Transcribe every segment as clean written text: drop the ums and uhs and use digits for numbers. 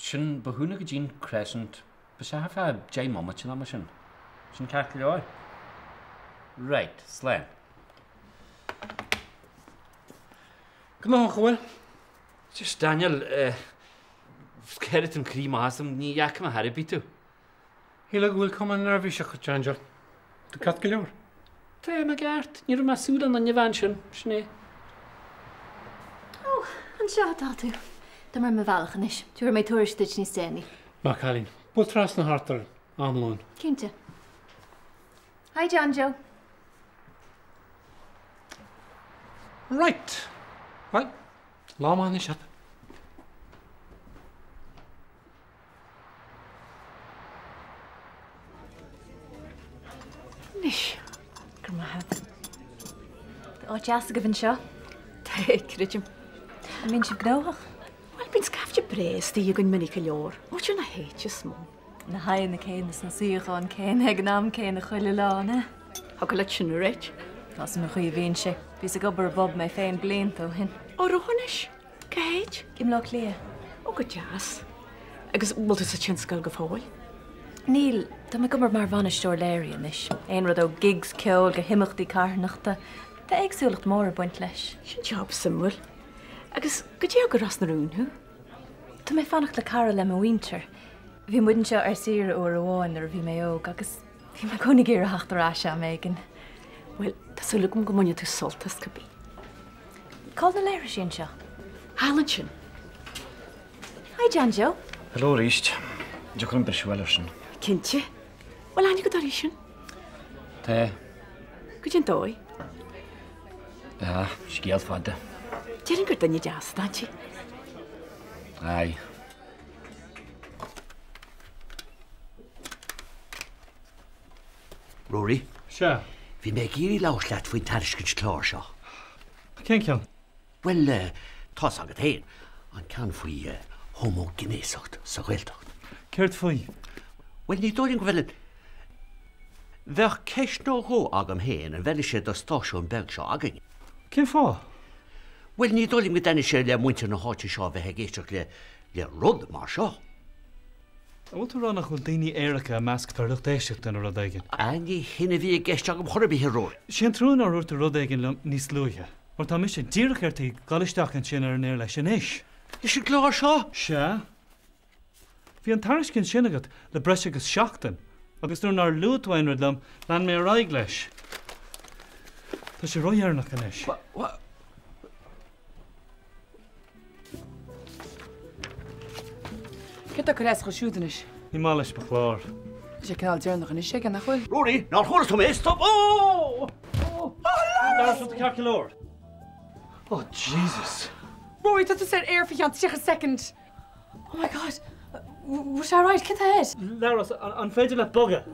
Sin Bohoona go dtí'n Crescent. Beidh sé thart fá 10 mbomaite nó mar sin. Sin ceart go leor? Right, slán. Gnóthach, an bhfuil? Just Daniel, eh, cuireann an croí amach asam, ní fhaca mé thar ar bith tú. Shílfeá go bhfuil cuma neirbhíseach ort, John Joe. Tú ceart go leor? Tá mé ceart. Ní raibh mé ag súil le aon duine a bheith ansin. Sin é. Ó, anseo atá tú. Tá mé ar mo bhealach anois. Tabharfaidh mé tuairisc duit níos déanaí. Maith cailín. Buail trasna thart ar am lóin. Cinnte. Hi John Joe. Right. Bhuel, lá maith anois a't. Anois, go raibh maith agat. Tá áit dheas agaibh anseo. Tá, creidim. An mbíonn sibh gnóthach? Bhuel, bíonn scaifte breá istigh againn minic go leor, áit ar na háite is mó. Na haghaidheanna céanna sna suíocháin céanna ag an am céanna chuile lá, an ea? Thiocfadh leat sin a ráit. Tá 's agam an chaoi a bhíonn sé. Bhíos ag obair i bpub mé féin blianta ó shin. Ó raibh anois? Cá háit? I mBleá Cliath. Ó go deas. Agus bhfuil tú sa tionscal go fóill? Níl, tá mé ag obair mar bhainisteoir léirithe anois. Aon rud ó gigs ceoil go himeachtaí carthanachta. Tá éagsúlacht mhór ag baint leis. Sin job suimiúil. Agus goidé á gcur as na rúin thú? Tá mé ag fanacht le cara le mo mhuintir. Bhí muid anseo ar saoire uair amháin nuair a bhí mé óg agus bhí mé i gcónaí ag iarraidh theacht ar ais am éigin. Bhuel, tá súil agam go mbainfidh tú sult as cibé. Cá bhfuil na leithrisí anseo? Thall ansin. Hi John Joe. Hello arís. An dtiocfadh liom briseadh a fháil ar sin? Cinnte. Bhfuil aithne agat uirthi sin? Tá. Goidé an dóigh? Ah, scéal fada. Déarfainn gur duine deas atá inti. Aye. Rory? Sea? Bhí mé ag iarraidh labhairt leat faoin tairiscint cláir seo. Cén ceann? Bhuel, tá's agat féin, an ceann faoi homaighnéasacht sa Ghaeltacht. Céard faoi? Bhuel, ní dóigh liom go bhfuil an. Bheadh ceist nó dhó agam féin an bhfeilfidh sé do stáisiún beag seo againn. Cén fáth? Bhuel, ní dóigh liom go dtaitneoidh sé le muintir na háite seo a bheith ag éisteacht le, le rud mar seo. An bhfuil tú ag rá nach bhfuil daoine aeracha i measc ár lucht éisteachta nó rud éigin? Ah, ní shin a bhí i gceist agam chor ar bith, a Rory. Sé an trua nár dhúirt tú rud éigin liom níos luaithe, mar tá mise díreach ar tí dul isteach ansin ar an aer leis anois. Leis an gclár seo? Sea. Bhí an tairiscint sin agat le breis agus seachtain, agus nuair nár luaigh tú aon rud liom, lean mé ar aghaidh leis. Tá sé ródheireanach anois. Céard tá ag cur as dhó siúd anois? Ní maith leis mo chlár. Tá sé cineál deireanach anois aige, nach bhfuil? Rory, nár chuala tú mé? Stop! Ó! Ó! Labhras, tá tú ceart go leor? Oh Jesus! Rory, tá tusa ar aer faoi cheann 30 soicind! Oh my God! Bhfuil sé alright? Céard tá air? Labhras, an féidir leat bogadh?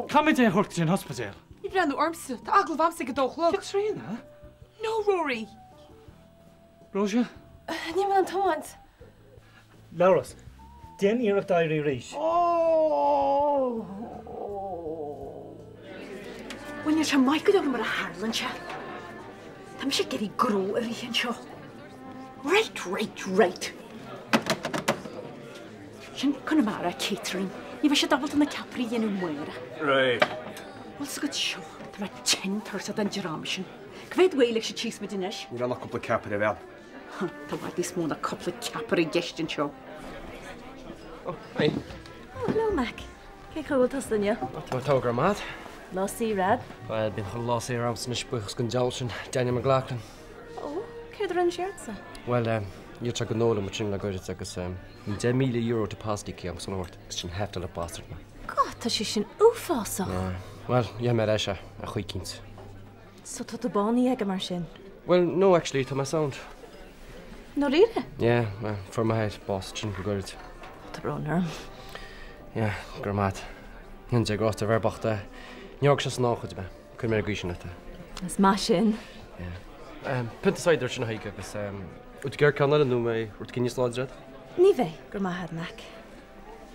Caithfimid é a thabhairt go dtí an ospidéal. Ní breathnú ormsa, tá agallamh a'msa ag a dó a chlog. Caitríona? No, Rory! Róise? Níl mé in ann tiomáint. Labhras, déan iarracht éirí arís. Bhuel, níl sé maith go leor mar a tharlaíonn sé. Tá mise ag iarraidh gnó a rith anseo. Right, right, right. Sin Conamara Catering. Ní bheidh siad ábalta na ceapairí a dhéanamh amárach. Right. Bhfuil 's agat seo, tá mé tinn tuirseach den dream sin. Cá mhéad uaidh a lig siad síos muid anois? Níl ann ach cúpla ceapaire, a bhean. Tá i bhfad níos mó ná cúpla ceapaire i gceist anseo. Oh, hi. Oh, hello, Mac. Cén chaoi a bhfuil tusa inniu? Tá mé togha, go raibh maith agat. Lá saor a'd? Bhuel, bíonn chuile lá saor a'msa anois, buíochas don diabhal sin, Daniel McLaughlin. Oh, céard a rinne sé ortsa? Bhuel, dhíol sé gnó liom ansin le goirid agus bhí €10,000 deposit íoctha agam san ort agus sin half the bastard mé. God, tá sé sin uafásach! Yeah. Bhuel, gheobhaidh mé ar ais é, ar chaoi eicínt. So tá tú bánaithe aige mar sin? Bhuel, no actually, tá mé sound. I ndáiríre? Yeah, well, fuair m'athair bás ansin go gairid. Oh, tá brón orm. Yeah, go raibh maith agat. Ní haon Dé grásta ar bheir bocht é. Níor fhág sé san anchaid mé. Cuir mé ar an gcaoi sin leat é. Is maith sin. Yeah. Um, pionta cider sin a Thaidhg agus um, bhfuil tú ag iarraidh ceann eile nó an mbeidh rud éigin níos láidre agat? Ní bheidh, go raibh maith agat, Mac.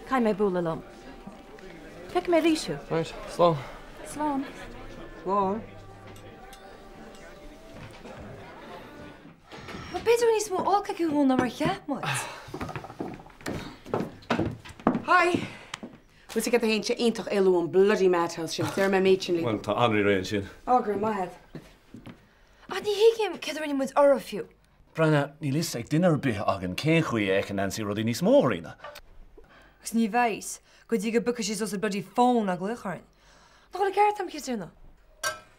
Caithfidh mé bualadh liom. Feicfidh mé arís thú. Right, slán. Slán. Slán. B'fhéidir níos mó olc acu ná mar cheap muid. Hi! Bhfuil 's agat féin, sé iontach éalú ón bloody madhouse sin, déarfaidh mé an méid sin leat. Bhuel, tá Anraí réidh ansin. Ó, go raibh maith agat. Ach ní thuigim céard a rinne muid orthu fiú. Breathnaigh, níl fhios ag duine ar bith againn cén chaoi a fheiceann Nancy rudaí níos mó, a Ríona. Agus ní bheidh fhios go dtí go bpiocfaidh sí suas an bloody phone ag glaoch orainn. Nach bhfuil an ceart agam, Caitríona?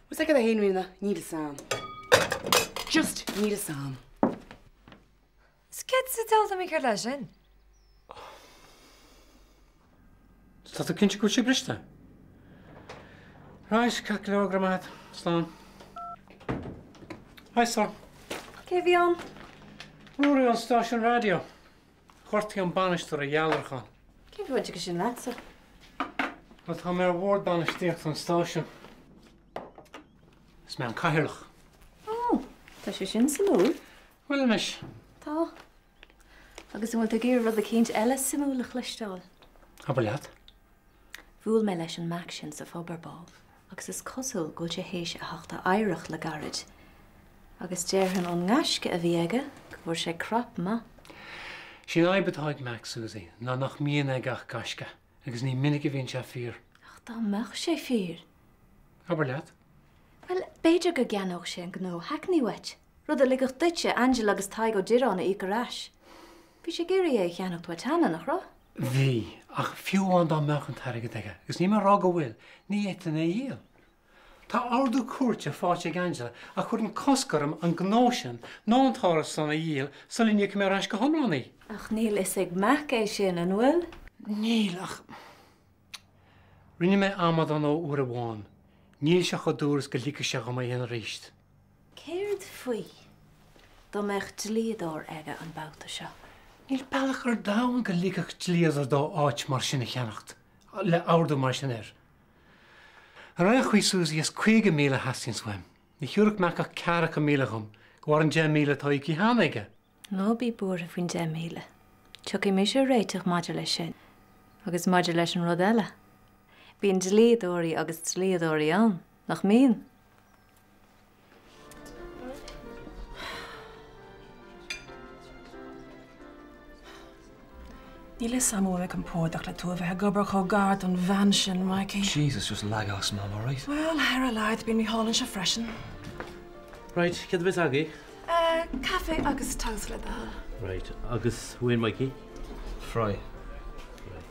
Bhfuil 's agat féin, Ríona, níl fhios a'm. Just níl fhios a'm. Is céard sa diabhal tá mícheart leis sin? Tá tú cinnte go bhfuil sé briste? Right, ceart go leor, go raibh maith agat. Slán. Hi, sir. Cé a bhí ann? Ruairí ón stáisiún raidió. Ghortaigh an bainisteoir a dhealrachán. Cén bhaint aige sin leatsa? Bhuel, tá mé ar bhord bainistíochta an stáisiúin. Is mé an cathaoirleach. Ó, tá sé sin suimiúil. Bhuel anois. Tá. Agus an bhfuil tú ag iarraidh rud eicínt eile suimiúil a chloisteáil? Abair leat. Bhuail mé leis an Mac sin sa phub ar ball agus is cosúil go bhfuil sé théis a theacht a oidhreacht le gairid. Agus déarfainn ón ngaisce a bhí aige go bhfuair sé crap maith. Sí an fhadhb atá ag Mac, Susie, ná nach mbíonn aige ach gaisce agus ní minic a bhíonn sé fíor. Ach dá mbeadh sé fíor? Abair leat. Bhuel, b'fhéidir go gceannódh sé an gnó Hackney uait, rud a ligfeadh duitse Angela agus Tadhg Ó Direáin a íoc ar ais. Bhí sé ag iarraidh é a cheannacht uait cheana, nach raibh? Bhí, ach fiú amháin dá mbeadh an t-airgead aige, agus níl mé ag rá go bhfuil, ní fhéadfainn é a dhíol. Tá ordú cúirte faighte ag Angela a chuireann cosc orm an gnó sin ná an t-árasán a dhíol sula n-íocfaidh mé ar ais go hiomlán í. Ach níl fhios ag Mac é sin, an bhfuil? Níl, ach rinne mé amadán dó uair amháin. Níl sé chomh dúr is go ligfeadh sé dhom é a dhéanamh arís. Céard faoi dá mbeadh dlíodóir aige an babhta seo? Níl bealach ar domhan go ligfeadh dlíodóir dó áit mar sin a cheannacht, le ordú mar sin air. Ar aon chaoi, Susie, is 50,000 a theastaíonns uaim. Ní thiúrfadh Mac ach 40,000 dhom, de bharr an 10,000 atá íoctha cheana aige. Ná bí buartha faoin 10,000. Tiocfaidh mise ar réiteach maidir leis sin. Agus maidir leis an rud eile. Bíonn dlíodóirí agus dlíodóirí ann, nach mbíonn? Níl fhios a'm an bhfuil mé compordach le tú a bheith ag obair chomh gar don bhean sin, Mikey. Jesus, just lag as, Mam, alright? Well, ar a laghad, bíonn Mícheál anseo freisin. Right, céard a bheas agaibh? Eh, caife agus toast le do thoil. Right, agus thú fhéin, Mikey? Fry. Right.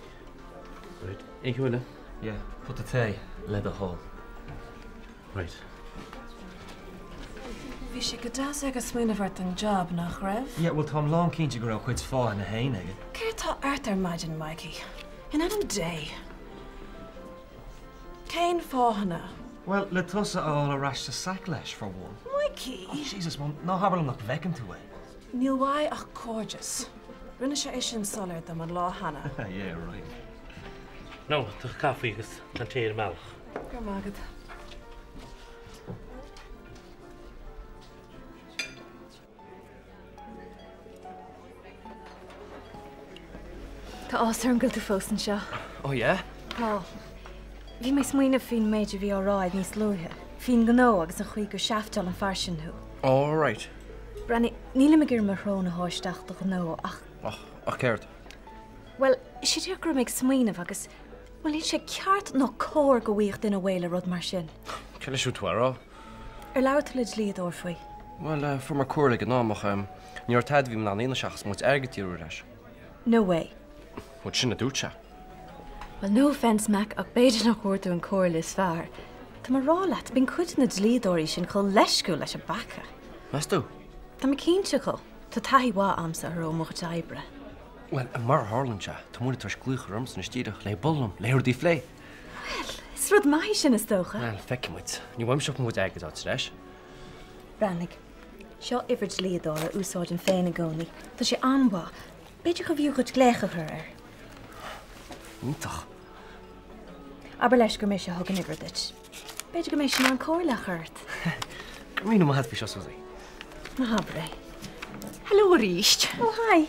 Right, aon cheo eile? Yeah, pota tae, le do thoil. Right. Bhí sé go deas aige smaoineamh ort don job, nach raibh? Yeah, bhuel táim lán cinnte go raibh a chuid fáthanna féin aige. Céard tá ort ar maidin, Mikey? In ainm Dé! Cén fáthanna? Bhuel, le tusa a fháil ar ais sa sack leis, for one. Mikey! Oh Jesus, Mom, ná habair liom nach bhfeiceann tú é. Níl uaidh ach cairdeas. Rinne sé é sin soiléir dom an lá cheana. Yeah, right. Now, do chaife agus tá an tae ar an mbealach. Go raibh maith agat. Tá áthas orm go bhfuil tú fós anseo. Oh yeah? Tá. Bhí mé ag smaoineamh faoin méid a bhí á rá agat níos luaithe, faoin ngnó agus an chaoi gur seaftáil an fear sin thú. Oh right. Breathnaigh, nílim ag iarraidh mo shrón a shá isteach do ghnó ach. Ach, ach céard? Bhuel, is é díreach go raibh mé ag smaoineamh agus, bhuel, níl sé ceart ná cóir go bhfaigheadh duine réidh le rud mar sin. Cad leis tú a rá? Ar labhair tú le dlíodóir faoi? Bhuel, fuair mé comhairle ag an am ach ní raibh tada a bhí mé in ann a dhéanamh seachas mo chuid airgid a iarraidh ar ais. No way. Bhuel, sin a dúirt sé. Well, no offence, Mac, ach b'fhéidir nach bhfuair tú an comhairle is fearr. Tá mé a rá leat, bíonn cuid de na dlíodóirí sin chomh leisciúil leis an bpeaca. Meas tú? Tá mé cinnte dhó. Tá taithí mhaith a'msa orthu ó mo chuid oibre. Bhuel, mar a tharlaíonn sé, tá muireann tar éis glaoch a chur ormsa anois díreach le bualadh liom, le rudaí a phlé. Bhuel, is rud maith é sin, is dócha. Bhuel, feicfidh muid. Ní bhfaighimse ach mo chuid airgid ar ais. Breathnaigh. Seo uimhir dlíodóra a úsáidim féin i gcónaí. Tá sé an-mhaith. B'fhéidir gurbh fhiú dhuit glaoch a chur air. Iontach. Abair leis gur mise a thug an uimhir duit. B'fhéidir go mbeidh sé in ann comhairle a chur ort. Go raibh míle maith agat faoi seo, Susie. Ná habair é. Hello arís. Oh, hi.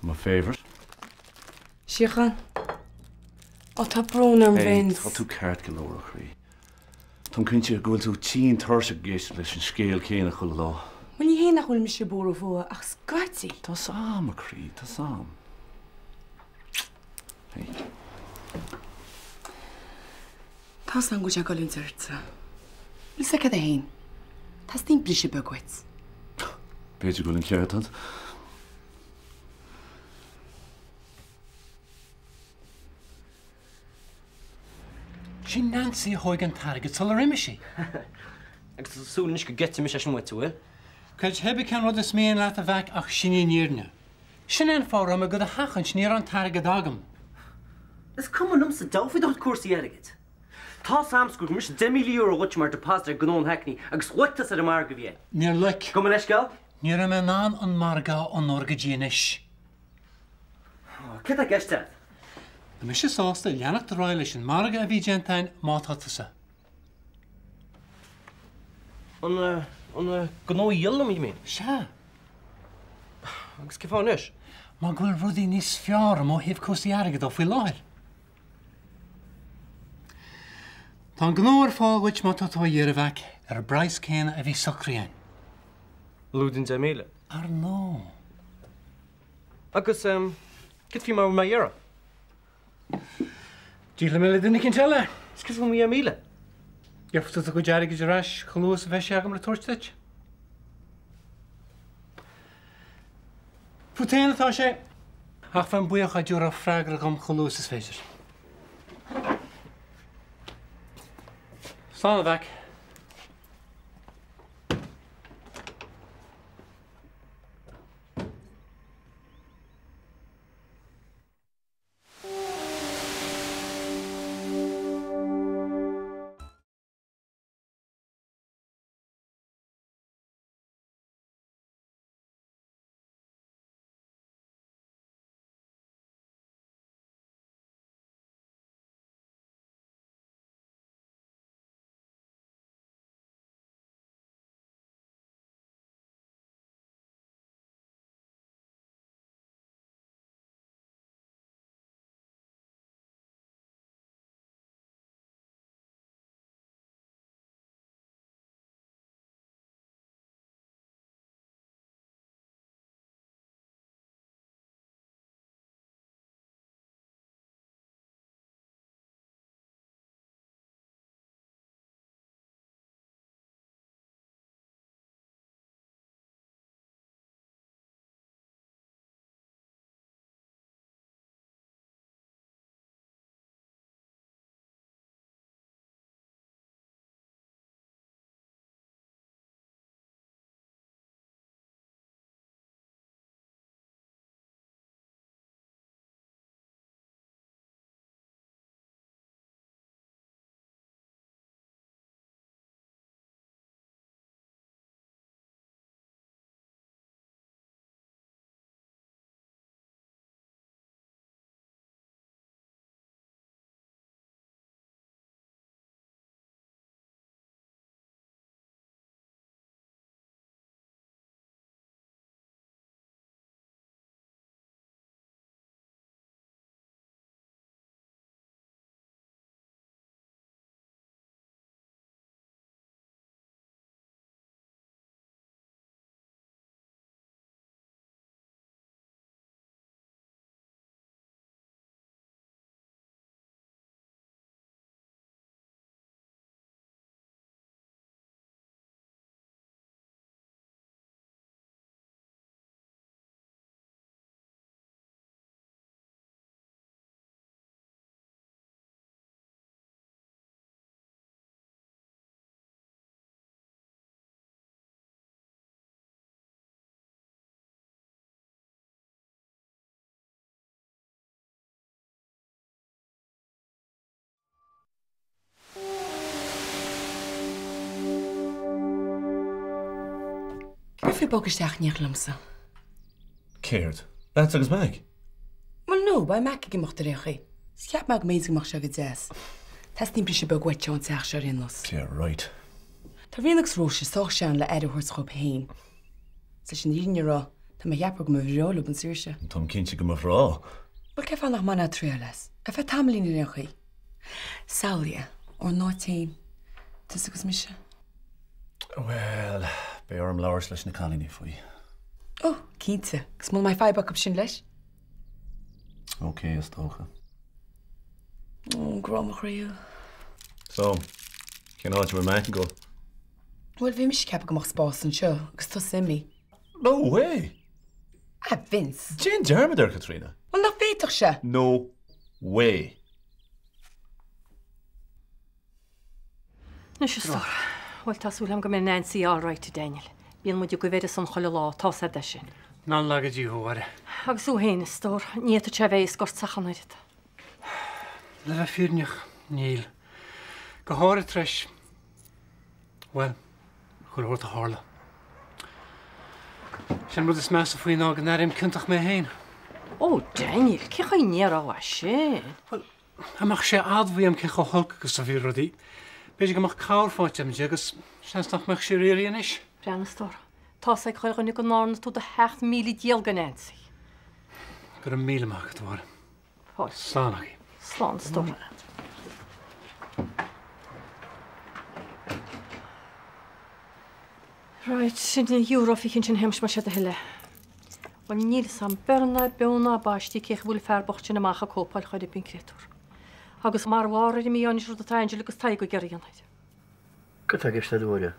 My favourite. Síocháin. Ó tá brón orm Hey, Vince. tá tú ceart go leor a chroí. Táim cinnte go bhfuil tú tinn tuirseach ag éisteacht leis an scéal céanna chuile lá. Bhuel ní hé nach bhfuil mise buartha fúthu ach scaití. Tá's a'm, a chroí, tá's a'm. Hey. Tá's a'm go bhfuil sé ag goilliúint ortsa. Bhfuil 'fhios a'd céard é fhéin? Teastaíonn briseadh beag uait. B'fhéidir go bhfuil an ceart a'd. Sin Nancy a thóig an t-airgead sular imigh sí. Agus tá tú ag súil anois go gcreidfidh mise é sin uait, an bhfuil? Creid pé cén rud is mian leat a mhac ach sin í an fhírinne. Sin é an fáth a raibh mé ag dul do sheachaint, ní raibh an t-airgead agam. Is cuma liomsa deabhal faoi do chuid cúrsaí airgid. Tá's a'msa gur thug mise €10,000 dhuit mar deposit ar ghnó an Hackney agus ghlac tusa ar an margadh a bhí ann. Níor ghlac. Gabh mo leithscéal. Ní raibh mé in ann an margadh a onóir go dtí anois. Céard tá i gceist agat? Tá mise sásta leanacht ar aghaidh leis an margadh a bhí déanta againn má tá tusa. An, an gnó a dhíol liom, you mean? Sea. Agus cén fáth anois? Mar go bhfuil rudaí níos fearr agam ó thaobh cúrsaí airgid dó faoi láthair. Tá an gnó ar fáil dhuit má tá tú á iarraidh, a mhac, ar an bpraghas céanna a bhí socraithe againn. Lúide an 10,000? Ar ndóigh. Agus céard faoi mura bhfuil mé á iarraidh? Díolfaidh mé le duine eicínt eile. Is céard faoi mo 10,000? Gheobhaidh tú do chuid airgid ar ais chomh luath is a bheidh sé agam le tabhairt duit. Fút féin atá sé, ach bheinn buíoch dá dtabharfá freagra dhom chomh luath is is féidir. Slán, a mhac. Céard faoi bogadh isteach in éineacht liomsa? Céard? Leatsa agus Mac? Bhuel no, beidh Mac ag imeacht ar aon chaoi. 'S cheap mé go mb'fhéidir go mbeadh sé go deas. Teastaíonn briseadh beag uait ón teach seo ar aon nós. Yeah, right. Tá Ríona agus Róise sách sean le aire a thabhairt dhóibh féin. 'S leis an fhírinne a rá, tá mé ag ceapadh go mba bhreá leob an saoirse. Táim cinnte go mba bhreá. Bhuel, cén fáth nach mbainfeá triail as? Ar feadh tamaillín ar aon chaoi. Samhlaigh é, ár n-áit féin, tusa agus mise. Bhuel, beidh orm labhairt leis na cailíní faoi. Ó, cinnte, agus muna mbeidh fadhb acu sin leis? Ok, is dócha. Ó, grá mo chroí thú. So, cén áit a bhfuil Mac ag dul? Bhuel, bhí mise ag ceapadh go mbeadh spás anseo agus tusa imithe. No way! A Vince! Déan dearmad air, Caitríona. Bhuel, nach bhféadfadh sé? No way! Anois, a stór. Bhuel, tá súil agam go mbeidh Nancy all right, a Daniel. Bíonn muid ag goimh air a son chuile lá, tá's a'd é sin. Ná laga Dia thú, a Mháire. Agus thú féin, a stór, ní fhéadfadh sé a bheith ag scoirteach an oiread. Le bheith fírinneach, níl. Go háirithe tar éis, bhuel, chuile shórt a tharla. Sé an rud is measa faoi ná go n-airím ciontach mé féin. Ó, Daniel, cén chaoi a ndéarfá é sin? Bhuel, dá mbeadh sé admhaithe agam cé chomh holc agus a bhí rudaí, b'fhéidir go mbeadh cabhair faighte agam di agus seans nach mbeadh sí ar iarraidh anois. Breathnaigh, a stór. Tá's ag chuile dhuine go ndearna tú do sheacht míle dícheall do Nancy. Go raibh míle maith agat, a Mháire. Fáilte. Slán agaibh. Slán, a stór. Right, sin an euro fiche ansin a Shéamais más é do thoil é. Bhuel, níl 'fhios a'm beir ná beo ná baistí cé chaoi a bhfuil an fear bocht sin amach ag cóipeáil chor ar bith an créatúr. Agus mar bharr ar an mí-ádh anois rud atá Angela agus Tadhg ag iarraidh a dhéanamh air. Cad tá i gceist agat, a Mháire?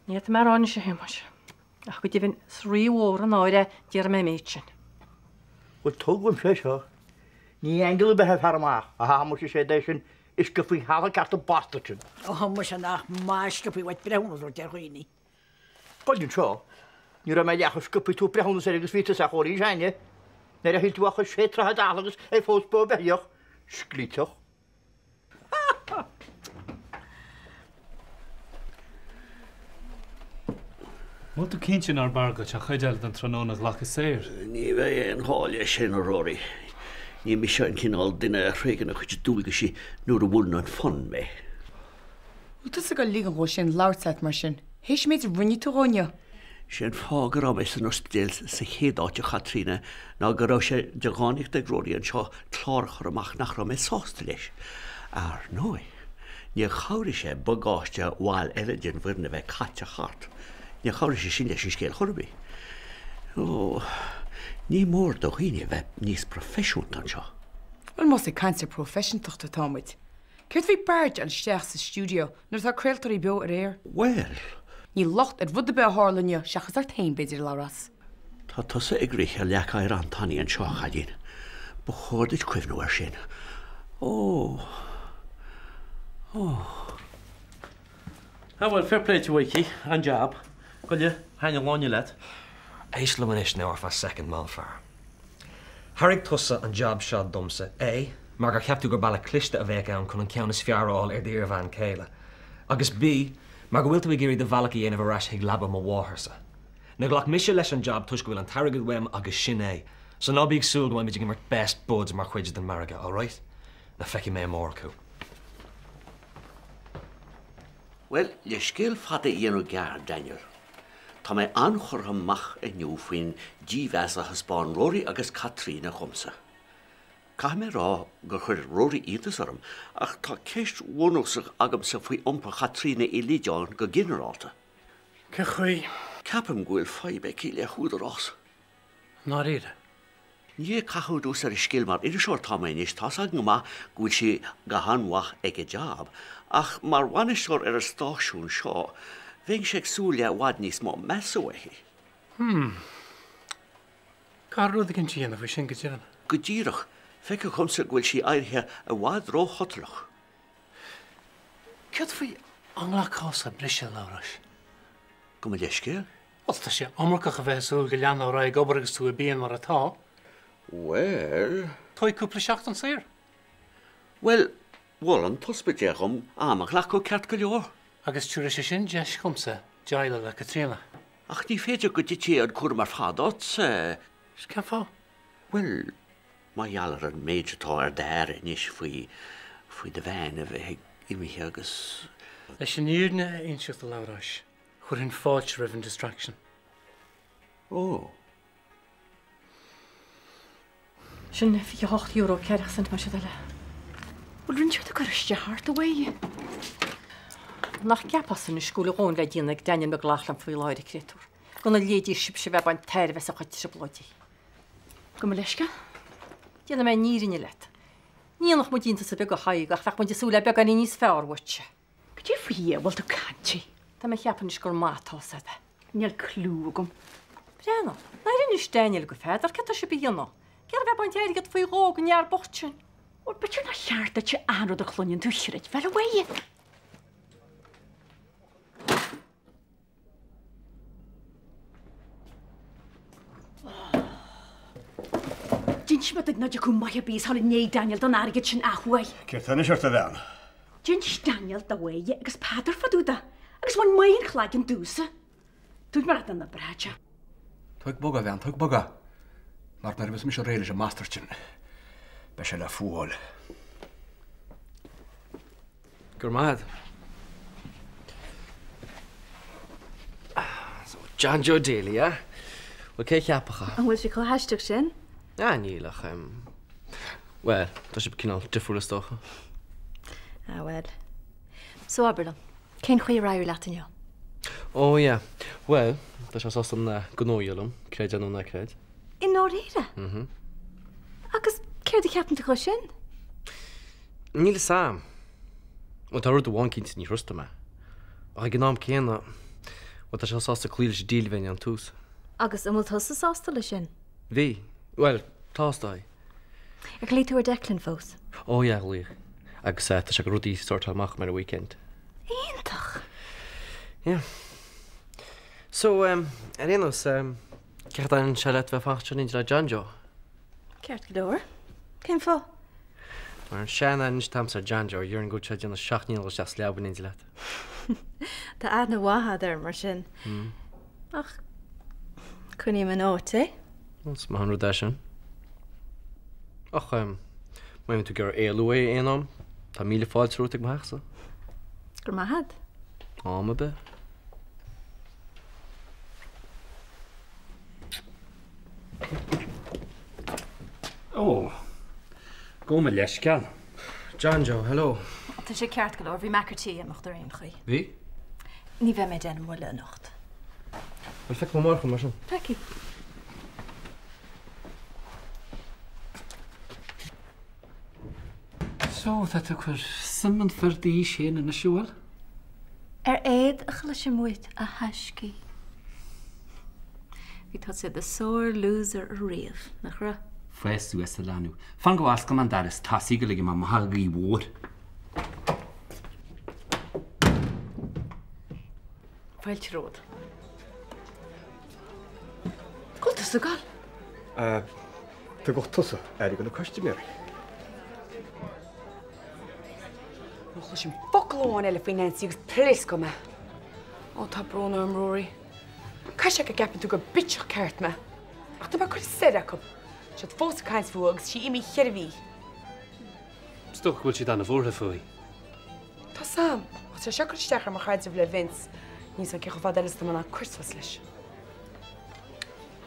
Ní fhéadfaidh mé a rá anois a Shéamais. Ach go deimhin, is rí-mhór an náire é, déarfaidh mé an méid sin. Bhuel, tóg uaimse é seo. Ní aingeal ar bith é fear amach, ach a muise sé é sin uisce faoi thalamh ceart an bastard sin. Ó muise nach maith sciobthaí uait breithiúnas a thabhairt ar dhaoine. Bhuel anseo, ní raibh mé leath chomh sciobtha ag tabhairt breithiúnas air agus bhí tusa a Chóilín s'againne. Nuair a shíl tú ach sé troithe d'fheall agus é fós beo beithíoch, sclíteach. Bhfuil tú cinnte nár b'fhearr duit an chuid eile den tráthnóna a ghlacadh saor? Ní bheidh aon ghá leis sin, a Rory. Ní mise an cineál duine a thréigeann a chuid dualgaisí nuair a bhuaileann an fonn mé. Bhfuil tusa ag dul ligean dhó sin labhairt leat mar sin, théis an méid a rinne tú dhó inniu? Sé an fáth go raibh mé san ospidéal sa chéad áit, a Chaitríona, ná go raibh sé de dhánacht ag Rory anseo clár a chur amach nach raibh mé sásta leis. Ar ndóigh, níor chabhraigh sé bagáiste bhaill eile den bhfoireann a bheith caite thart. Níor chabhraigh sé sin leis an scéal chor ar bith. Ó, ní mór do dhaoine a bheith níos proifisiúnta anseo. Bhuel, más ag caint ar próifeiseantacht atá muid, Céard faoi barge-áil isteach sa stiúideo nuair atá craoltóirí beo ar aer? Bhuel. Níl locht ar rud ar bith a tharla inniu seachas ort féin, b'fhéidir, a Labhráis. Tá tusa ag rith ar leac oighir an-tanaí anseo, a chailín. Ba chóir duit cuimhniú air sin. Ó. Ó. Ah bhuel, fair play to you, an-jab. Goile, thaitin an lá inniu leat. Éist liom anois now ar feadh soicind, m'fhear. Thairg tusa an jab seo domsa, A, mar gur cheap tú gur bealach cliste a bheadh ann chun an ceann is fearr a fháil ar d'iarbhean chéile, agus B, mar go bhfuil tú ag iarraidh do bhealach a dhéanamh ar ais chuig leaba mo mhátharsa. Now ghlac mise leis an jab toisc go bhfuil an t-airgead uaim agus sin é. So ná bí ag súil go mbeidh muid ag imirt best buds mar chuid den margadh, alright? Now feicfidh mé amárach thú. Bhuel, le scéal fada a dhéanamh gearr, Daniel, tá mé an-churtha amach inniu faoin dímheas a thaispeáin Rory agus Caitríona dhomsa. Caithfidh mé a rá gur chuir Rory iontas orm, ach tá ceist bhunúsach agamsa faoi iompar Chaitríona Uí Loideáin go ginearálta. Cén chaoi? Ceapaim go bhfuil fadhb aici le húdarás. I ndáiríre? Ní ag caitheamh anuas ar a scil mar iriseoir atá mé anois, tá's agam go maith go bhfuil sí go han-mhaith ag a jab, ach mar bhainisteoir ar an stáisiún seo, bheinnse ag súil le i bhfad níos mó measa uaithi. Hmm. Caithfear rud éicint a dhéanamh faoi sin go deimhin. Go díreach. Feictear dhomsa go bhfuil sí éirithe i bhfad róshotalach. Céard faoi an nglacfása briseadh, a Labhráis? Gabh mo leithscéal? Bhuel, tá sé iomarcach a bheith ag súil go leanfá ar aghaidh ag obair agus tú i bpian mar atá. Bhuel. Tóg cúpla seachtain saor. Bhuel, mhol an t-ospidéal dhom am a ghlacadh ceart go leor. Agus tabharfaidh sé sin deis dhomsa déileáil le Caitríona. Ach ní féidir go dtitfidh an cúram ar fad ortsa. Is cén fáth? Bhuel, mar gheall ar an méid atá ar d'aire anois faoi, faoi do bhean a bheith imithe agus. Leis an fhírinne a inseacht a Labhráis, Chuirfinn fáilte roimh an distraction. Ó. Sin €28 ceathracha cent mar sin eile. Bhfuil rud inteacht ag cur isteach ort, a Mháire? Nach gceapfása anois go bhfuil a dhóthain le déanamh ag Daniel Mac Lochlainn faoi láthair, an créatúr, gona leithéidí sibhse a bheith ag baint tairbhe as a chuid trioblóidí. Gabh mo leithscéal. Déanfaidh mé an fhírinne leat. Ní dhéanfadh muid iontas ar bith de Thadhg ach bheadh muid ag súil le beagáinín níos fearr uaitse. Cad é faoi a bhfuil tú ag caint? Tá mé ag ceapadh anois gur maith atá 's agat. Níl clue agam. Breathnaigh, nár inis Daniel go Pheadar céard tá sibh a dhéanamh? Ag iarraidh bheith ag baint airgead faoi dhó den fhear bocht sin. Bhuel, b'fhéidir nár cheart duit achan rud a chluineann tú a chreidbheáil, a Mháire. D'inis mé duit nach dtiocfadh maith ar bith as dhul i ndiaidh Daniel don airgead sin athuair. Céard tá anois ort, a bhean? D'inis Daniel do Mháire agus Peadar fá dtaobh de, agus bhain Máire an cloigeann domhsa. Dúirt mé leat nach n-oibreodh sé. Tá ag bogadh, a bhean, tá ag bogadh. Mar nuair a bheas mise réidh leis an mbastard sin, beidh sé le fuáil. Go raibh maith agat. So, John Joe Daly, eh? Bhuel, cé a cheapfadh é? An bhfuil sé chomh haisteach sin? Ah, níl ach, em, bhuel, tá sibh cineál difriúil is dócha. Ah, bhuel. So, abair liom, cén chaoi ar éirigh leat inniu? Oh, yeah. Bhuel, tá sé sásta an gnó a dhíol liom, creid é nó ná creid. I ndáiríre? Mhm. Agus céard a cheapann tú dhó sin? Níl fhios a'm. Bhuel, tá rud amháin cinnte, ní thrustaim é. Ach ag an am céanna, bhuel, tá sé sásta cloí leis an deal a bhí ón tús. Agus an bhfuil tusa sásta leis sin? Bhí. Bhuel, tá is dóigh. Ar ghlaoigh tú ar Declan fós? Ó yeah, ghlaoigh. Agus tá sé chun rudaí a sortáil amach ar an weekend. Iontach! Yeah. So, ar aon nós, cén chaoi a dtaitníonn sé leat bheith ag fanacht anseo in éindí le John Joe? Ceart go leor. Cén fáth? Mar an sean-aithne atá a'msa ar John Joe, déarfainn go bhfuil sé ag déanamh seacht n-iallach isteach sa leaba in éindí leat. Tá aithne mhaith a'd air mar sin. Ach coinním in áit é. Is maith an rud é sin. Ach má bhíonn tú ag iarraidh éalú uaidh aon am, tá míle fáilte romhat ag mo theachsa. Go raibh maith a'd. Am ar bith. Ó, gabh mo leithscéal. John Joe, hello. Tá sé ceart go leor, bhí Mac ar tí imeacht ar aon chaoi. Bhí? Ní bheidh mé ag déanamh moille anocht. Bhuel, feicfidh mé amárach thú mar sin. Feicfidh. So, tá tú ag cur suim an fir d'aois féin anois, an bhfuil? Ar éad a chloisim uait, a thaiscidh. Bhí tusa i do sore loser ariamh, nach raibh? Fás suas, a leanbh. Fan go bhfosclaím an doras tosaigh go ligfidh mé amach an ghaoth mhór. Fáilte romhat. Cá bhfuil tusa ag gabháil? Tugadh tusa aire do na custaiméirí. Má chloisim focal amháin eile faoi Nancy agus pléascfaidh mé. Ó, tá brón orm, Rory. Caithfidh sé go gceapann tú gur bitseach ceart mé. Ach tá mé curtha soir acu. Tá siad fós ag caint fúithi agus í imithe cheithre mhí. Is dócha go bhfuil siad an-bhuartha fúithi. Tá 's a'm. Ach tá sé seo ag cur isteach ar mo chaidreamh le Vince. Níl 's a'm cé chomh fada eile is atá mé in ann cur suas leis.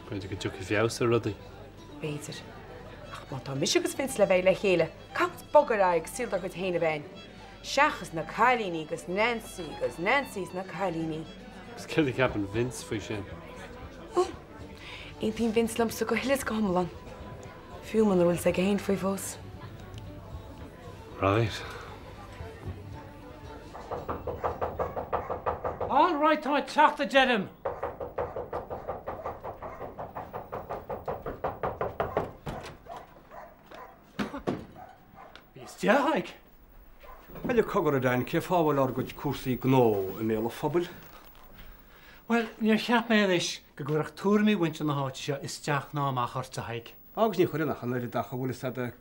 B'fhéidir go dtiocfaidh feabhas ar rudaí. B'fhéidir. Ach má tá mise agus Vince le bheith le chéile, caithfidh muid bogadh ar aghaidh agus saol dár gcuid féin a bheith againn. Seachas na cailíní agus Nancy agus Nancy is na cailíní. Agus céard a cheapann Vince faoi sin? Ó! Aontaíonn Vince liomsa go huile is go hiomlán. Fiú muna bhfuil 's aige féin faoi fós. Right. All right, tá mé ag teacht a deirim! Bí istigh, a Thaidhg. Bhuel, cogar, a Dan, cé fáth a bhfuil ár gcuid cúrsaí gnó i mbéal an phobail? Bhuel, níor cheap mé anois go gcuirfeadh tuairimí mhuintir na háite seo isteach ná amach ort, a Thaidhg. Agus ní chuireann ach an oiread ach an bhfuil fhios a'd,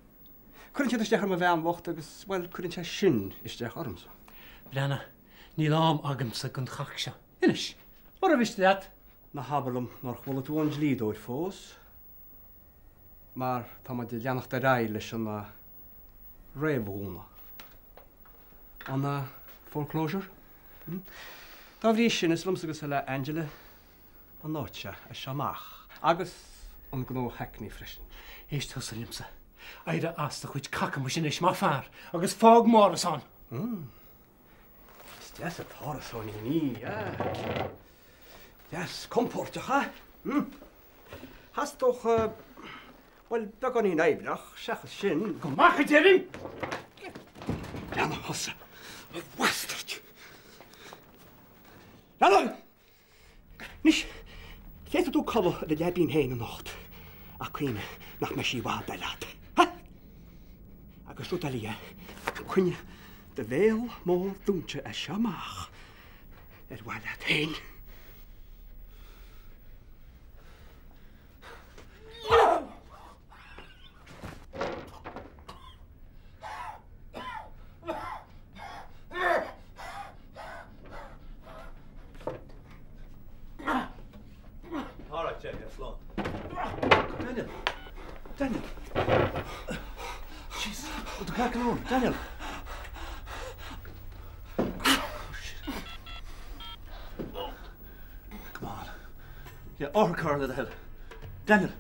cuireann siad isteach ar mo bhean bhocht agus, bhuel, cuireann sé sin isteach ormsa. Breathnaigh, níl am agamsa don chac seo. Anois, mura mhiste leat. Ná habair liom nár chuala tú ón dlíodóir fós, mar tá muid ag leanacht ar aghaidh leis an réamhdhúnadh. An foreclosure? Dá bhrí sin, is liomsa agus le Angela an áit seo as seo amach, agus an gnó Hackney freisin. Éist thusa liomsa. Éirigh as do chuid cacamais anois mar fear agus fág m'árasán. Is deas an t-árasáinín í, ah. Deas compóirteach, ah. Theastódh, bhuel, beagáinín oibre ach seachas sin. Gabh amach a deirim! Leanbh thusa, a bhastaird! Leanbh! Anois, féadfaidh tú codladh i do leabaidh féin anocht, ach cuimhnigh nach mbeidh sí i bhfad eile agat. Ha! Agus rud eile dhe, coinnigh do bhéal mór dúnta as seo amach ar mhaith leat féin. Alright, Jack, slán. Daniel! Daniel! Jeez, tá ceart go leor, Daniel! Come on. Yeah, otharcharr le do thoil. Daniel!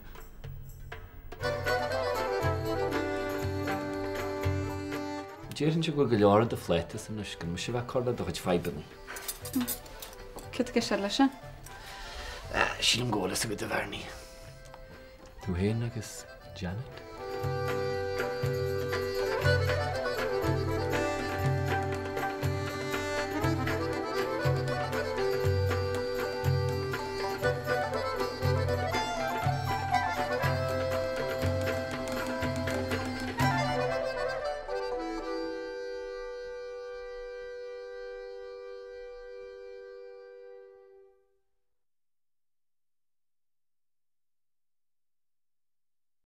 Déarfainnse go bhfuil go leor ar do phláta anois gan mise a bheith ag cur le do chuid fadhbanna. Céard atá i gceist leis sin? Sílim go bhfuil fhios agat a Bhernie. Tú féin agus Janet?